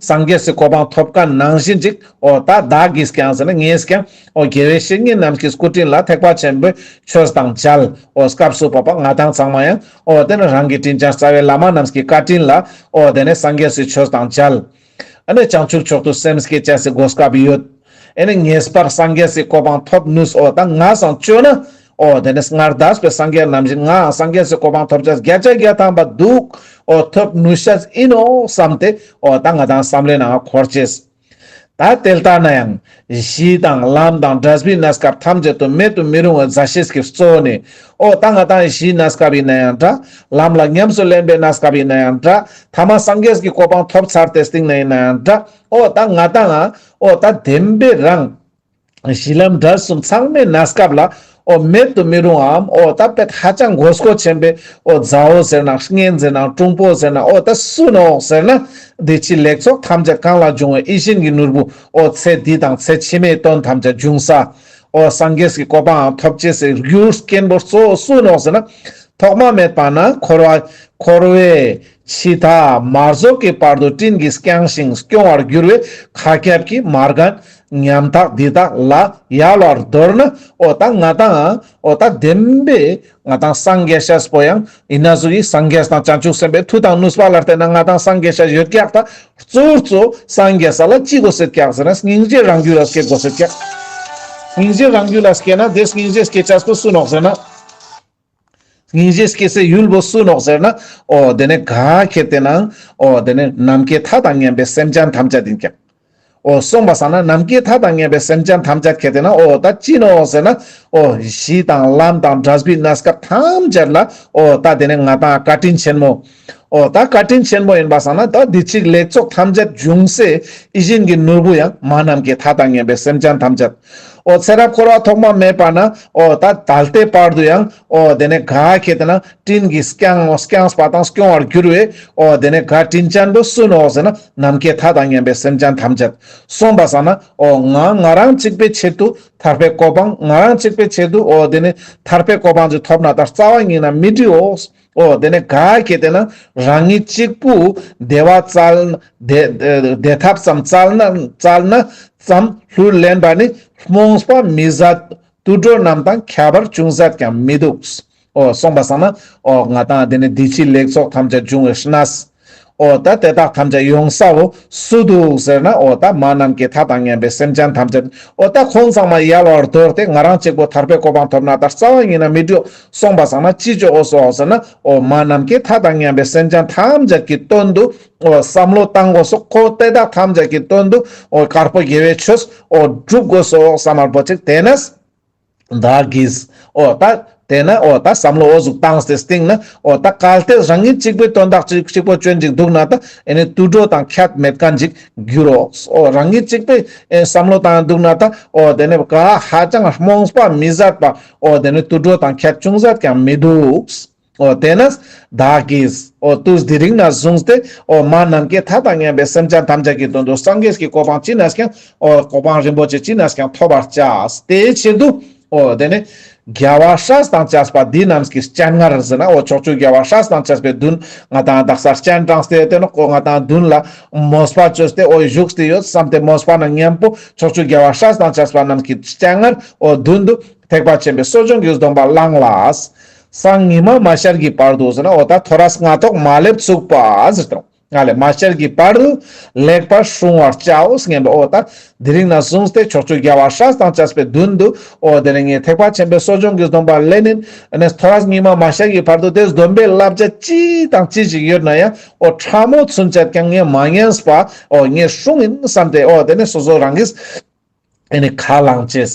སངས་རྒྱས་སི་གོ་འཕང་ཐོབ་མཁན་ནང་བཞིན་ཅིག་འོ་ད་བདག་གིས་ཀྱང་ཟེར་ན་ངས་ཀྱང་འོ་དགེ་བའི་བཤེས་གཉེན་རྣམས་ཀྱི་སྐུ་དྲིན་ལ་ཐེག་པ་ཆེན་པོའི་ཆོས་དང་མཇལ། འོ་སྐབས་སུ་བབ་པ་ང་དང་ཚང་མ་ཡང་འོ་དེ་ནི་རང་གི་དྲིན་ཅན་རྩ་བའི་བླ་མ་རྣམས་ཀྱི་བཀའ་དྲིན་ལ་འོ་དེ་ནི་སངས་རྒྱས་སི་ཆོས་དང་མཇལ། ཨ་ནི་བྱང་ཆུབ་མཆོག་ཏུ་སེམས་བསྐྱེད་བྱ་སའི་གོ་སྐབས་ཡོད། ཨ་ནི་ངེས་པར་སངས་རྒྱས་སི་གོ་འཕང་ཐོབ་ནུས། འོ་ད་ང་སང་བཅོས་ན་འོ་དེ་ནི་སྔར་འདས་པའི་སངས་རྒྱས་རྣམས་བཞིན་ང་སངས་རྒྱས་སི་གོ་འཕང་ཐོབ་བྱ་བརྒྱ་ཆ་བརྒྱ་ཐམ་པ་འདུག་འོ་ཐོབ་ནུས་ཤ་ཡིན་ནོག་བསམ་སྟེ་འོ་ད་ང་དང་བསམ་བློའི་ནང་འཁོར་ཅེས། ད་དེ་ལྟ་ན་ཡང་གཞི་དང་ལམ་དང་འབྲས་བུའི་གནས་སྐབས་ཐམས་ཅད་དུ་མེད་དུ་མི་རུང་བའི་མཛའ་བཤེས་ཀྱི་གཙོ་བོ་ནི། འོ་ད་ང་དང་གཞིའི་གནས་སྐབས་ཡིན་ན་ཡང་འདྲ། ལམ་ལ་ཉམས་སུ་ལེན་པའི་གནས་སྐབས་ཡིན་ན་ཡང་འདྲ། ཐ་མ་སངས་རྒྱས་ཀྱི་གོ་འཕང་ཐོབ་ཚར་ཏེ་སྟིང་ནས་ཡིན་ན་ཡང་འདྲ། འོ་ད་ང་དང་ང་འོ་ད་བདེན་པའི་རང་གཞི་ལམ་འབྲས་གསུམ་ཚང་མའི་གནས་སྐབས་ལ་འོ་མེད་དུ་མི་རུང་བའམ་འོ་ད་དཔེ་ཧ་ཅང་དགོས་མཁོ་ཆེན་པོའི་འོ་མཛའ་བོ་ཟེར་ན་གཉེན་ཟེར་ན་དྲུང་པོ་ཟེར་ན་འོ་ད་སུ་ནོག་ཟེར་ན་འདི་ཕྱི་ལེགས་ཚོགས་ཐམས་ཅད་གང་ལ་འབྱུང་བའི་ཡིད་བཞིན་གྱི་ནོར་བུ་འོ་ཚེ་འདི་དང་ཚེ་ཕྱི་མའི་དོན་ཐམས་ཅད་འབྱུང་ས། འོ་སངས་རྒྱས་ཀྱི་གོ་འཕང་ཐོབ་ཅེས་སི་རྒྱུ་རྐྱེན་པོ་གཙོ་བོ་སུ་ནོག་ཟེར་ན། ཐོག་མ་མེད་པ་ནས་འཁོར་བ་འཁོར་བའི་འཆི་མཐའ་མ་རྫོགས་ཀྱི་བར་དུ་དྲིན་གྱིས་བསྐྱངས་ཤིང་སྐྱོང་བར་འགྱུར་བའི་མཁའ་ཁྱབ་ཀྱི་མ་རྒན་ཉམ་ཐག་འདི་དག་ལ་ཡལ་བར་མདོར་ན། འོ་ད་ང་དང་འོ་ད་བདེན་པའི་ང་དང་སངས་རྒྱས་ཤེས་པོ་ཡང་ཡིན་ན་ཟུག་གི་སངས་རྒྱས་དང་བྱང་ཆུབ་སེམས་དཔའི་མཐུ་དང་ནུས་པ་ལ་བརྟེན་ན་ང་དང་སངས་རྒྱས་ཤེས་ཡོད་ཀྱག་ད་གཙོ་བོ་གཙོ་སངས་རྒྱས་ས་ལ་ཅི་དགོས་སེད་ཀྱག་ཟེར་ན་སྙིང་རྗེ་རང་རྒྱུད་ལ་སྐྱེ་དགོས་སེད་ཀྱག་སྙིང་རྗེ་རང་རྒྱུད་ལ་སྐྱེ་ན་དེ་སྙིང་རྗེ་སྐྱེ་ཆས་པོ་སུ་ནོག་ཟེར་ན། སྙིང་རྗེ་སྐྱེ་སའི་ཡུལ་པོ་སུ་ནོག་ཟེར་ན། འོ་དེ་ནི་ག་ཁེ་ཏེ་ན། འོ་དེ་ནི་ནམ་མཁའི་མཐའ་དང་མཉམ་པའི་སེམས་ཅན་ཐམས་ཅད་ཡིན་ཀྱག་འོ་སོང་པ་སང་ན་ནམ་མཁའི་མཐའ་དང་མཉམ་པའི་སེམས་ཅན་ཐམས་ཅད་ཁེ་ཏེ་ན་འོ་ད་ཅི་ནོག་ཟེར་ན། འོ་གཞི་དང་ལམ་དང་འབྲས་བུའི་གནས་སྐབས་ཐམས་ཅད་ལ་འོ་ད་དེ་ནི་ང་དང་བཀའ་དྲིན་ཆེན་མོ། འོ་ད་བཀའ་དྲིན་ཆེན་མོ་ཡིན་པ་སང་ན་ད་འདི་ཕྱི་ལེགས་ཚོགས་ཐམས་ཅད་འབྱུང་སའི་ཡིད་བཞིན་གྱི་ནོར་བུ་ཡང་མ་ནམ་མཁའི་མཐའ་དང་མཉམ་པའི་སེམས་ཅན་ཐམས་ཅད། འོ་ཚེ་རབས་འཁོར་བ་ཐོག་མ་མེད་པ་ནས་འོ་ད་ད་ལྟའི་བར་དུ་ཡང་འོ་དེ་ནི་ག་ཁེ་ཏེ་ན་དྲིན་གྱིས་བསྐྱངས་བསྐྱངས་པ་དང་སྐྱོང་བར་འགྱུར་བའི་འོ་དེ་ནི་ག་དྲིན་ཅན་པོ་སུ་ནོག་ཟེར་ན་ནམ་མཁའི་མཐའ་དང་མཉམ་པའི་སེམས་ཅན་ཐམས་ཅད། སོང་པ་སང་ན་འོ་ང་ང་རང་གཅིག་པའི་ཆེད་དུ་ཐར་པའི་གོ་འཕང་ང་རང་གཅིག་པའི་ཆེད་དུ་འོ་དེ་ནི་ཐར་པའི་གོ་འཕང་ཅིག་ཐོབ་ན་ད་རྩ་བ་ཉིད་ནས་མི་འགྲིའོ། འོ་དེ་ནི་ག་ཁེ་ཏེ་ན་རང་ཉིད་གཅིག་པུ་བདེ་བ་བཙལ་བདེ་བདེ་ཐབས་ཙམ་བཙལ་ན་བཙལ་ན་ཙམ་ལྷུར་ལེན་པ་ནི་རྨོངས་པ་མི་བཟད་དུད་འགྲོ་རྣམས་དང་ཁྱད་པར་ཅུང་ཟད་ཀྱང་མི་འདུག་འོ་སོང་པ་སང་ན་འོ་ང་དང་དེ་ནི་འདི་ཕྱི་ལེགས་ཚོགས་ཐམས་ཅད་འབྱུང་བའི་གནས། འོ་ད་དེ་དག་ཐམས་ཅད་ཡོང་ས་བོ་སུ་འདུག་ཟེར་ན་འོ་ད་མ་ནམ་མཁའི་མཐའ་དང་མཉམ་པའི་སེམས་ཅན་ཐམས་ཅད། འོ་ད་ཁོང་ཚང་མ་ཡལ་བར་དོར་ཏེ་ང་རང་གཅིག་པོ་ཐར་པའི་གོ་འཕང་ཐོབ་ན་ད་རྩ་བ་ཉིད་ནས་མི་འགྲོ། སོང་པ་སང་ན་ཅི་ཅོ་དགོས་སོག་ཟེར་ན། འོ་མ་ནམ་མཁའི་མཐའ་དང་མཉམ་པའི་སེམས་ཅན་ཐམས་ཅད་ཀྱི་དོན་དུ་འོ་བསམ་བློ་བཏང་དགོས་སོག་ཁོ་དེ་དག་ཐམས་ཅད་ཀྱི་དོན་དུ་འོ་དཀར་པོ་དགེ་བའི་ཆོས་འོ་སྒྲུབ་དགོས་སོག་བསམ་པ་པོ་ཅིག་དེ་ནས། བདག་གིས། འོ་ད་དེ་ན་འོ་ད་བསམ་བློ་འོ་ཟུག་བཏང་སྟེ་སྟིང་ན་འོ་ད་གལ་ཏེ་རང་ཉིད་གཅིག་པོའི་དོན་དག་གཅིག་གཅིག་པོ་སྐྱོན་ཅིག་འདུག་ན་ད་ཨེ་ནི་དུད་འགྲོ་དང་ཁྱད་མེད་མཁན་ཅིག་འགྱུར་རོགས། འོ་རང་ཉིད་གཅིག་པོའི་ཨེ་བསམ་བློ་བཏང་འདུག་ན་ད་འོ་དེ་ནི་ག་ཧ་ཅང་རྨོངས་པ་མི་བཟད་པ་འོ་དེ་ནི་དུད་འགྲོ་དང་ཁྱད་ཅུང་ཟད་ཀྱང་མི་འདུག་འོ་དེ་ནས་བདག་གིས་འོ་དུས་འདི་རིང་ནས་བཟུང་སྟེ་འོ་མ་ནམ་མཁའི་མཐའ་དང་མཉམ་པའི་སེམས་ཅན་ཐམས་ཅད་ཀྱི་དོན་དུ་སངས་རྒྱས་ཀྱི་གོ་འཕང་ཅི་ནས་ཀྱང་འོ་གོ་འཕང་རིན་པོ་ཆེ་ཅི་ནས་ཀྱང་ཐོབ་པར་བྱ། དེའི་ཕྱིར་དུ་འོ་དེ་ནི་རྒྱལ་བ་སྲས་དང་བཅས་པ་འདི་རྣམས་ཀྱི་སྤྱན་སྔར་ཟེར་ན་འོ་ཕྱོགས་བཅུའི་རྒྱལ་བ་སྲས་དང་བཅས་པའི་མདུན་ང་དང་དག་ས་སྤྱན་དྲངས་ཏེ་དེ་ནི་ཁོ་ང་དང་མདུན་ལ་མོས་པ་བཅོས་ཏེ་འོ་བཞུགས་ཏེ་ཡོད་བསམ་སྟེ་མོས་པ་ན་མཉམ་པོ་ཕྱོགས་བཅུའི་རྒྱལ་བ་སྲས་དང་བཅས་པ་རྣམས་ཀྱི་སྤྱན་སྔར་འོ་མདུན་དུ། ཐེག་པ་ཆེན་པོའི་གསོ་སྦྱོང་གི་སྡོམ་པ་བླངས་ལ། སང་ཉི་མ་མ་ཤར་གྱི་བར་དུ་ཟེར་ན་འོ་ད་ཐོ་རས་སྔ་ཐོག་མ་སླེབས་ཚུགས་པ་ཟེར་དང་། ང་ལས་མ་ཤར་གྱི་བར་དུ་ལེགས་པར་སྲུང་བར་བྱའོ་སྙམ་པའི་འོ་ད་དེ་རིང་ནས་བཟུང་སྟེ་ཕྱོགས་བཅུའི་རྒྱལ་བ་སྲས་དང་བཅས་པའི་མདུན་དུ་འོ་དེ་ནས་ངས་ཐེག་པ་ཆེན་པོའི་གསོ་སྦྱོང་གི་སྡོམ་པ་ལེན་ཡིན། ཨ་ནས་ཐོ་རས་ཉི་མ་མ་ཤར་གྱི་བར་དུ་དེ་སྡོམ་པའི་བསླབ་བྱ་ཅི་དང་ཅི་ཞིག་ཡོད་ན་ཡང་འོ་ཕྲ་མོ་ཚུན་ཆད་ཀྱང་ངས་མ་ཉན་པ་འོ་ངས་སྲུང་ཡིན་བསམ་སྟེ་འོ་དེ་ནས་སོ་སོ་རང་གིས། ཨེ་ནི་ཁས་བླངས་ཅེས།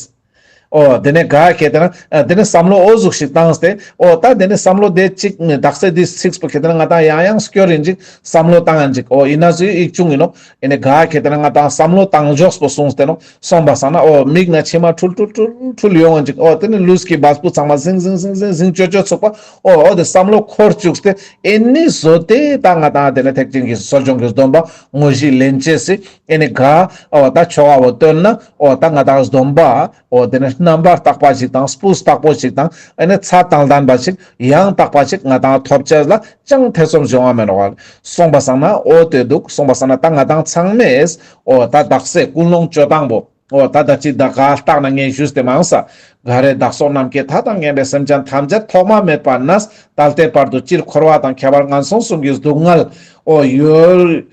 འོ་དེ་ནས་ག་ཁེ་ཏེ་ན་ཨ་དེ་ནས་བསམ་བློ་འོ་ཟུག་ཞིག་བཏང་སྟེ། འོ་ད་དེ་ནས་བསམ་བློ་དེ་ཅིག་དག་ས་དེ་ཚིགས་པོ་ཁེ་ཏེ་ན་ང་ཏང་ཡང་ཡང་སྐྱོར་ཡིན་ཅིག་བསམ་བློ་བཏང་ཡིན་ཅིག་འོ་ཡིན་ན་ཟུག་ཡིག་ཆུང་ཡིན་ནོག་ཨེ་ནས་ག་ཁེ་ཏེ་ན་ང་ཏང་བསམ་བློ་བཏང་ཕྱོགས་པོ་གསུངས་ཏེ་ནོག་སོང་པ་སང་ན་འོ་མིག་ན་མཆི་མ་འཁྲུལ་འཁྲུལ་འཁྲུལ་འཁྲུལ་ཡོང་ཡིན་ཅིག་འོ་དེ་ནས་ལུས་ཀྱི་བ་སྤུ་ཚང་མ་ཟིང་ཟིང་ཟིང་ཟིང་ཟིང་ཅོ་ཅོ་ཚུགས་པ། འོ་འོ་དེ་བསམ་བློ་འཁོར་བཅུག་སྟེ། ཨེ་ནས་བཟོ་སྟེ་ད་ང་ཏང་དེ་ནས་ཐེག་ཆེན་གྱི་གསོ་སྦྱོང་གི་སྡོམ་པ་དངོས་གཞི་ལེན་ཅེས་སི་ཨེ་ནས་ག་འོ་ད་ཆོ་ག་བོ་བཏོན་ན། འོ་ད་ང་ཏང་སྡོམ་པ་འོ་དེ་ནས་རྣམ་པར་དག་པ་ཞིག་དང་སྤུས་དག་པོ་ཞིག་དང་ཨེ་ནས་ཚད་དང་ལྡན་པ་ཞིག་ཡང་དག་པ་ཞིག་ང་ཏང་ཐོབ་ཅེས་ལ་ཅང་ཐེ་ཚོམ་བྱུང་བ་མེད་ནོག་སོང་པ་སང་ན་འོ་དེ་འདུག་སོང་པ་སང་ན་ད་ང་ཏང་ཚང་མས་འོ་ད་དག་ས་ཀུན་སློང་བཅོ་སྟངས་པོ། འོ་ད་ད་ཅི་ད་ག་ལྟག་ན་ངས་ཞུས་ཏེ་མང་ས། ག་རེ་བདག་སོགས་ནམ་མཁའི་མཐའ་དང་མཉམ་པའི་སེམས་ཅན་ཐམས་ཅད་ཐོག་མ་མེད་པ་ནས་ད་ལྟའི་བར་དུ་སྤྱིར་འཁོར་བ་དང་ཁྱད་པར་ངན་སོང་གསུམ་གྱི་སྡུག་བསྔལ། འོ་ཡོད་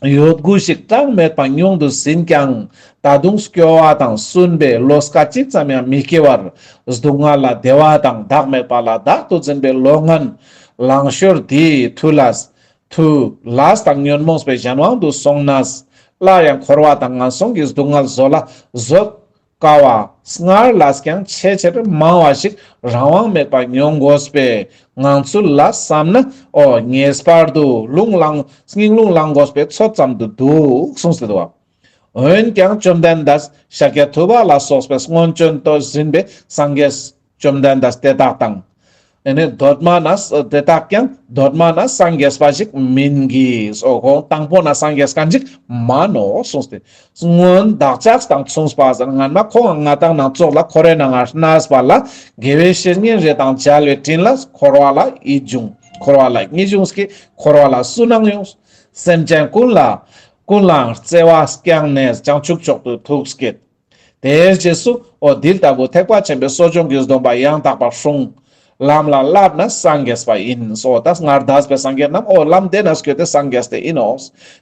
ཡོད་དགུ་ཞིག་གྲངས་མེད་པ་མྱོང་དུ་ཟིན་ཀྱང་། ད་དུང་སྐྱོ་བ་དང་སུན་པའི་བློ་སྐད་ཅིག་ཙམ་ཡང་མི་སྐྱེ་བར། སྡུག་བསྔལ་ལ་བདེ་བ་དང་བདག་མེད་པ་ལ་བདག་ཏུ་འཛིན་པའི་བློ་ངན་ལང་ཤོར་དེའི་མཐུ་ལ། མཐུ་ལས་དང་ཉོན་མོངས་པའི་གཞན་དབང་དུ་སོང་ནས། སླར་ཡང་འཁོར་བ་དང་ངན་སོང་གི་སྡུག་བསྔལ་བཟོད་ལ་བཟོད་དཀའ་བ་སྔར་ལས་ཀྱང་ཆེས་ཆེར་མང་བ་ཞིག་རང་དབང་མེད་པར་མྱོང་དགོས་པའི་ངང་ཚུལ་ལ་བསམ་ན། འོ་ངེས་པར་དུ་རླུང་ལངས་སྙིང་རླུང་ལངས་དགོས་པའི་ཚོད་ཙམ་དུ་འདུག་གསུངས་ཏེ་འདུག་འོན་ཀྱང་བཅོམ་ལྡན་འདས་ཤཱཀྱ་ཐུབ་པ་ལ་སོགས་པའི་སྔོན་བྱོན་དུ་ཟིན་པའི་སངས་རྒྱས་བཅོམ་ལྡན་འདས་དེ་དག་དང་། ཨེ་ནས་གདོད་མ་ན་དེ་དག་ཀྱང་གདོད་མ་ན་སངས་རྒྱས་པ་ཞིག་མིན་གྱི། འོ་ཁོང་དང་པོ་ན་སངས་རྒྱས་མཁན་ཞིག་མ་ནོག་གསུངས་ཏེ། སྔོན་བདག་ཅག་དང་མཚུངས་པ་ཟེར་སྔན་མ་ཁོང་ང་ཏང་ནང་ཙོགས་ལ་འཁོར་བའི་ནང་ང་གནས་པ་ལ་དགེ་བའི་བཤེས་གཉེན་རེ་དང་མཇལ་བའི་དྲིན་ལ་འཁོར་བ་ལ་ཡིད་འབྱུང་འཁོར་བ་ལ་གཉིད་འབྱུང་སྐྱེ་འཁོར་བ་ལ་སུན་སྣང་ཡོང་། སེམས་ཅན་ཀུན་ལ་ཀུན་ལའང་བརྩེ་བ་བསྐྱངས་ནས་བྱང་ཆུབ་མཆོག་ཏུ་ཐུགས་བསྐྱེད། དེའི་རྗེས་སུ་འོ་འདི་ལྟ་བུ་ཐེག་པ་ཆེན་པོའི་གསོ་སྦྱོང་གི་སྡོམ་པ་ཡང་དག་པར་སྲུང་། ལམ་ལ་བསླབ་ནས་སངས་རྒྱས་པ་ཡིན། འོ་ད་སྔར་འདས་པའི་སངས་རྒྱས་རྣམས་འོ་ལམ་དེ་ན་སྐྱོད་དེ་སངས་རྒྱས་ཏེ་ཡིན་ནོག་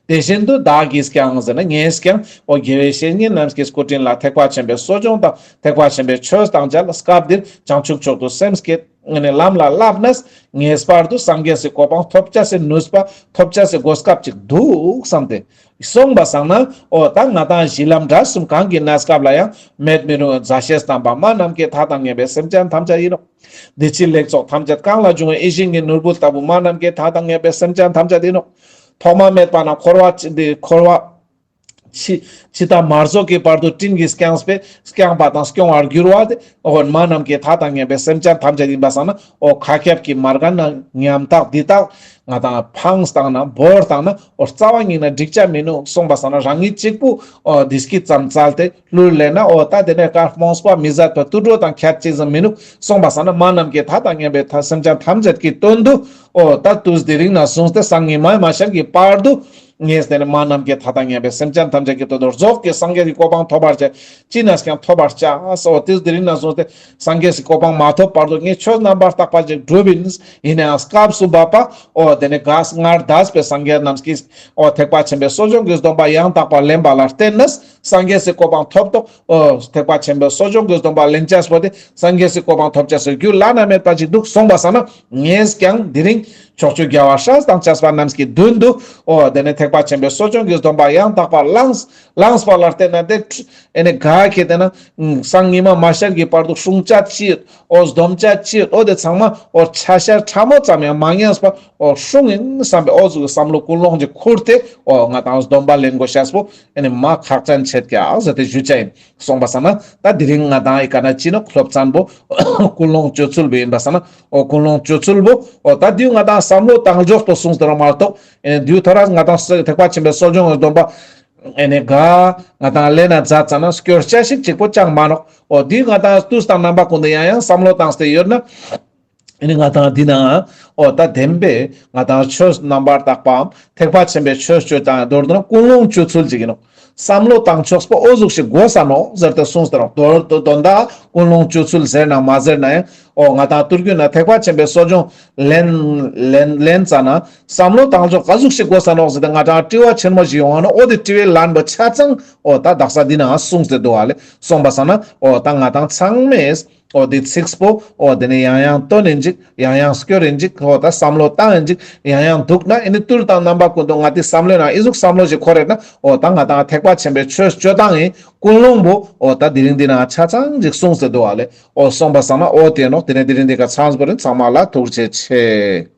དེ་བཞིན་དུ་བདག་གིས་ཀྱང་ཟེར་ན་ངས་ཀྱང་འོ་དགེ་བའི་བཤེས་གཉེན་རྣམས་ཀྱི་སྐུ་དྲིན་ལ་ཐེག་པ་ཆེན་པོའི་གསོ་སྦྱོང་དང་ཐེག་པ་ཆེན་པོའི་ཆོས་དང་མཇལ་སྐབས་འདིར་བྱང་ཆུབ་མཆོག་ཏུ་སེམས་བསྐྱེད། ཨེ་ནས་ལམ་ལ་བསླབ་ནས་ངེས་པར་དུ་སངས་རྒྱས་སི་གོ་འཕང་ཐོབ་ཅེས་སི་ནུས་པ་ཐོབ་ཅེས་སི་གོ་སྐབས་ཅིག་འདུག་བསམ་སྟེ། སོང་པ་སང་ན་འོ་ད་ང་ཏང་གཞི་ལམ་འབྲས་གསུམ་གང་གི་གནས་སྐབས་ལ་ཡང་མེད་མི་རུང་མཛའ་བཤེས་དམ་པ་མ་ནམ་མཁའི་མཐའ་དང་མཉམ་པའི་སེམས་ཅན་ཐམས་ཅད་ཡིན་ནོག་འདི་ཕྱི་ལེགས་ཚོགས་ཐམས་ཅད་གང་ལ་འབྱུང་བའི་ཡིད་བཞིན་གྱི་ནོར་བུ་ལྟ་བུ་མ་ནམ་མཁའི་མཐའ་དང་མཉམ་པའི་སེམས་ཅན་ཐམས་ཅད་ཡིན་ནོག་ཐོག་མ་མེད་པ་ན་འཁོར་བ་ཅི་འདི་འཁོར་བ། འཆི་འཆི་མཐའ་མ་རྫོགས་ཀྱི་བར་དུ་སྤྲིན་གྱིས་བསྐྱངས་པའི་བསྐྱངས་པ་དང་སྐྱོང་བར་འགྱུར་བ་དེ་འོ་མ་ནམ་མཁའི་མཐའ་དང་མཉམ་པའི་སེམས་ཅན་ཐམས་ཅད་ཡིན་པ་སང་ན་འོ་མཁའ་ཁྱབ་ཀྱི་མ་རྒན་ན་ཉམ་ཐག་འདི་དག་ང་ཏང་ཕངས་བཏང་ན་བོར་བཏང་ན་འོ་རྩ་བ་ཉིད་ན་འགྲིག་ཅེས་མི་ནུག་སོང་པ་སང་ན་རང་ཉིད་གཅིག་པུ་འོ་བདེ་སྐྱིད་ཙམ་བཙལ་ཏེ་ལུས་ལེན་ན་འོ་ད་དེ་ནས་དཀར་རྨོངས་པ་མི་བཟད་པ་དུད་འགྲོ་དང་ཁྱད་ཅི་ཙམ་མི་ནུག་སོང་པ་སང་ན་མ་ནམ་མཁའི་མཐའ་དང་མཉམ་པའི་མཐའ་སེམས་ཅན་ཐམས་ཅད་ཀྱི་དོན་དུ་འོ་ད་དུས་དེ་རིང་ན་བཟུང་སྟེ་སང་ཉི་མ་མ་ཤར་གྱི་བར་དུ། ངས་དེ་ནས་མ་ནམ་མཁའི་མཐའ་དང་མཉམ་པའི་སེམས་ཅན་ཐམས་ཅད་ཀྱི་དོན་དུ་རྫོགས་ཀྱི་སངས་རྒྱས་ཀྱི་གོ་འཕང་ཐོབ་པར་བྱ། ཅི་ནས་ཀྱང་ཐོབ་པར་བྱ། སོ་དེ་དེ་རིང་ན་བཟུང་སྟེ་སངས་རྒྱས་ཀྱི་གོ་འཕང་མ་ཐོབ་བར་དུ་ངས་ཆོས་རྣམ་པར་དག་པ་ཅིག་སྒྲུབ་ཡིན། ཡིན་ནའང་སྐབས་སུ་བབ་པ་འོ་དེ་ནས་ག་སྔར་འདས་པའི་སངས་རྒྱས་རྣམས་ཀྱིས་འོ་ཐེག་པ་ཆེན་པོའི་གསོ་སྦྱོང་གི་སྡོམ་པ་ཡང་དག་པར་ལེན་པ་ལ་བརྟེན་ནས་སངས་རྒྱས་ཀྱི་གོ་འཕང་ཐོབ་ཏོག་འོ་ཐེག་པ་ཆེན་པོའི་གསོ་སྦྱོང་གི་སྡོམ་པ་ལེན་ཅེས་པོ་དེ་སངས་རྒྱས་ཀྱི་གོ་འཕང་ཐོབ་ཅེས་སི་རྒྱུ་བླ་ན་མེད་པ་ཅིག་འདུག་སོང་པ་སང་ན་ངས་ཀྱང་དེ་རིང་། ཕྱོགས་བཅུའི་རྒྱལ་བ་སྲས་དང་བཅས་པ་རྣམས་ཀྱི་མདུན་དུ། འོ་དེ་ནས་ཐེག་པ་ཆེན་པོའི་གསོ་སྦྱོང་གི་སྡོམ་པ་ཡང་དག་པར་བླངས་བླངས་པ་ལ་བརྟེན་ན་དེ་ཨེ་ནས་ག་ཁེ་དེ་ན་སང་ཉི་མ་མ་ཤར་གྱི་བར་དུ་སྲུང་བྱ་ཅི་ཡོད། འོ་སྡོམ་བྱ་ཅི་ཡོད། འོ་དེ་ཚང་མ་འོ་ཆ་ཤས་ཕྲ་མོ་ཙམ་ཡང་མ་ཉམས་པ་འོ་སྲུང་ཡིན་བསམ་པའི་འོ་ཟུག་གི་བསམ་བློ་ཀུན་སློང་ཅིག་ཁུར་ཏེ་འོ་ང་ཏང་སྡོམ་པ་ལེན་དགོས་ཤེས་པོ་ཨེ་ནས་མ་ཁག་ཅན་ཆེད་ཀྱག་ཟེར་ཏེ་ཞུ་བྱ་ཡིན། སོང་པ་སང་ན་ད་དེ་རིང་ང་ཏང་ཨི་ཀ་ན་ཅི་ནོག་སློབ་ཚན་པོ་ཀུན་སློང་སྤྱོད་ཚུལ་བོ་ཡིན་པ་སང་ན་འོ་ཀུན་སློང་སྤྱོད་ཚུལ་བོ་འོ་ད་དུས་ང་ཏང་བསམ་བློ་བཏང་ཕྱོགས་པོ་གསུངས་ཏེ་རང་མ་གཏོགས་ཨེ་དུས་ཐོ་རས་ང་ཏང་ཐེག་པ་ཆེན་པོའི་གསོ་སྦྱོང་གི་སྡོམ་པ་ཨེ་ནས་ག་ང་ཏང་ལེན་ན་མཛད་ཙ་ན་སྐྱོར་ཅེས་ཞིག་གཅིག་པོ་ཅང་མ་ནོག་འོ་དུས་ང་ཏང་དུས་དང་རྣམ་པ་ཀུན་ཏུ་ཡང་ཡང་བསམ་བློ་བཏང་སྟེ་ཡོད་ན། ཨེ་ནི་ང་ཏང་འདི་ནའང་འོ་ད་བདེན་པས་ང་ཏང་ཆོས་རྣམ་པར་དག་པའམ་ཐེག་པ་ཆེན་པོའི་ཆོས་སྤྱོད་དང་མདོར་བསྡུ་ན་ཀུན་སློང་སྤྱོད་ཚུལ་ཅིག་ཡིན་ནོག་བསམ་བློ་བཏང་ཕྱོགས་པོ་འོ་ཟུག་ཞིག་དགོས་ས་ནོག་ཟེར་ཏེ་གསུངས་ཏེ་ནོག་དོན་དོན་དག་ཀུན་སློང་སྤྱོད་ཚུལ་ཟེར་ན་མ་ཟེར་ན་ཡང་འོ་ང་ཏང་ཐུར་རྒྱུད་ན་ཐེག་པ་ཆེན་པོའི་གསོ་སྦྱོང་ལེན་ལེན་ལེན་ཙ་ན་བསམ་བློ་བཏང་ཕྱོགས་ག་ཟུག་ཞིག་དགོས་ས་ནོག་ཟེར་ཏེ་ང་ཏང་དྲི་བ་ཆེན་མོ་ཞིག་ཡོང་བ་ན་འོ་དེ་དྲི་བའི་ལན་པོ་ཆ་ཚང་འོ་ད་དག་ས་འདི་ནའང་གསུངས་ཏེ་འདུག་ཨ་ལེ། སོང་པ་སང་ན་འོ་ད་ང་ཏང་ཚང་མས། འོ་དེ་ཚིགས་པོ་འོ་དེ་ནི་ཡང་ཡང་བཏོན་ཡིན་ཅིག་ཡང་ཡང་སྐྱོར་ཡིན་ཅིག་འོ་ད་བསམ་བློ་བཏང་ཡིན་ཅིག་ཡང་ཡང་འདུག་ན་ཨེ་ནི་དུས་དང་རྣམ་པ་ཀུན་ཏུ་ང་དེ་བསམ་བློའི་ནང་ཨི་ཟུག་བསམ་བློ་ཞིག་འཁོར་རེད་ན་འོ་ད་ང་དང་ཐེག་པ་ཆེན་པོའི་ཆོས་སྤྱོད་སྟངས་ཡིན། ཀུན་སློང་པོ་འོ་ད་དེ་རིང་འདི་ན་ཆ་ཚང་ཅིག་གསུངས་ཏེ་འདུག་ཨ་ལེ། འོ་སོང་པ་སང་ན་འོ་དེ་ནོ། དེ་ནས་དེ་རིང་འདི་ཀ་ཚང་པོ་རིན། ཚང་མ་ལ་ཐུགས་རྗེ་ཆེ།